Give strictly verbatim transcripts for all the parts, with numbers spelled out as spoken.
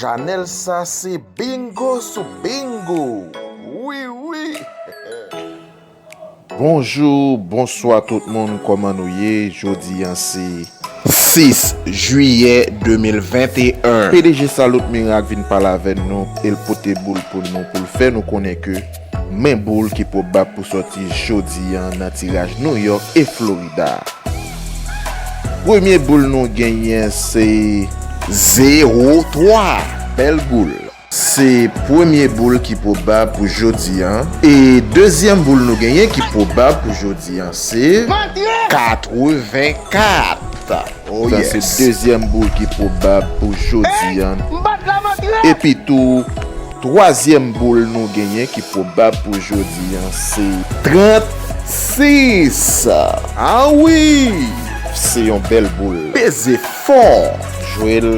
Chanèl sa se bingo sou bingo. Wi, wi. Bonjou, bonswa tout moun, kòman nou ye? Jodi a se sis jiyè de mil venteyen. P D G Salut Miracle vin pale avè nou, e l pote boul pou nou, pou l fè nou konnen ke men boul ki pwobab pou sòti jodi a nan tiraj New York e Florida. Premye boul nou genyen se zewo twa. Bèl boul. Se premye boul ki pwobab pou jodi a. E dezyèm boul nou genyen ki pwobab pou jodi a se katrevenkat. Oh, sa se yes. Dezyèm boul ki pwobab pou jodi a. Epi tou, twazyèm boul nou genyen ki pwobab pou jodi a se trannsis. Ah wi! Se yon bèl boul. Peze fò. Jwe l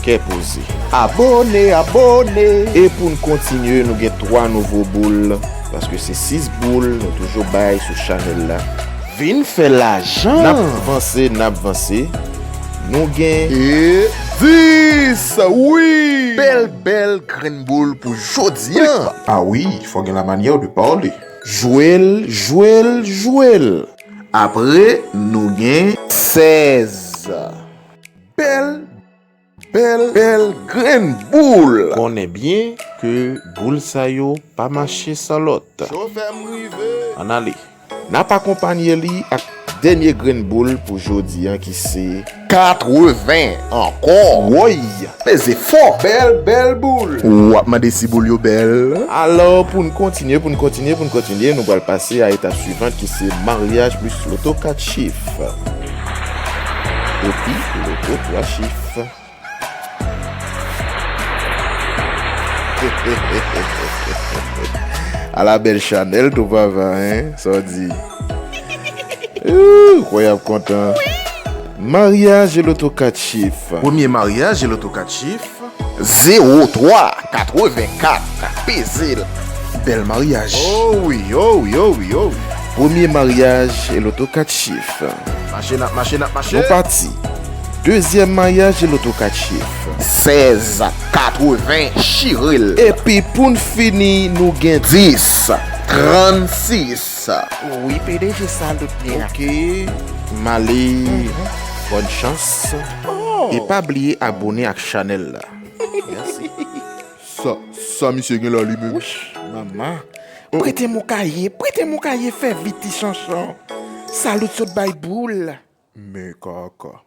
kè poze. Abòne, abòne. E pou n kontinye, nou gen twa nouvo boul, paske se sis boul nou toujou bay sou chanèl la. Vin fè lajan. N ap vanse, n ap vanse. Nou gen e dis, wi. Bèl, bèl grenn boul pou jodi a. Ah wi, fò gen la manyè de pale. Jwe l, jwe l, jwe l. Apre, nou gen sèz. Bèl, bèl, bèl grenn boul. Konnen byen ke boul sa yo pa mache san lòt. Chofè m rive. Ann ale. N ap akonpanye li ak dènye grenn boul pou jodi a ki se katreven ankò. Woy! Peze fò. Bèl, bèl boul. W ap mande si boul yo bèl. Alò, pou n kontinye, pou n kontinye, pou n kontinye, nou pral pase a etap swivan ki se maryaj plis loto kat chif. Epi, loto twa chif. Ala bèl chanèl tou papa, en? Sa w di? Ooh, kwè y ap kontan. Maryaj e loto kat chif. Premye maryaj e loto kat chif. Zewo twa katrevenkat. Peze l. Bèl maryaj. Oh wi, oh wi, oh wi, oh wi. Premye maryaj e loto kat chif. Mache, n ap mache, n ap mache. Nou pati. Dezyèm maryaj e loto kat chif. Sèz katreven, chire l. Epi pou n fini, nou gen dis trannsis. Wi, P D G Salut Miracle. Ok, m ale. Bòn chans. Oh. E pa bliye abòne ak chanèl la. Mèsi. Sa, sa misye gen la li menm? Wouch, manman. Prete m yon kaye, prete m yon kaye, fè vit ti chanchon. Salut sot bay boul. Men kaka.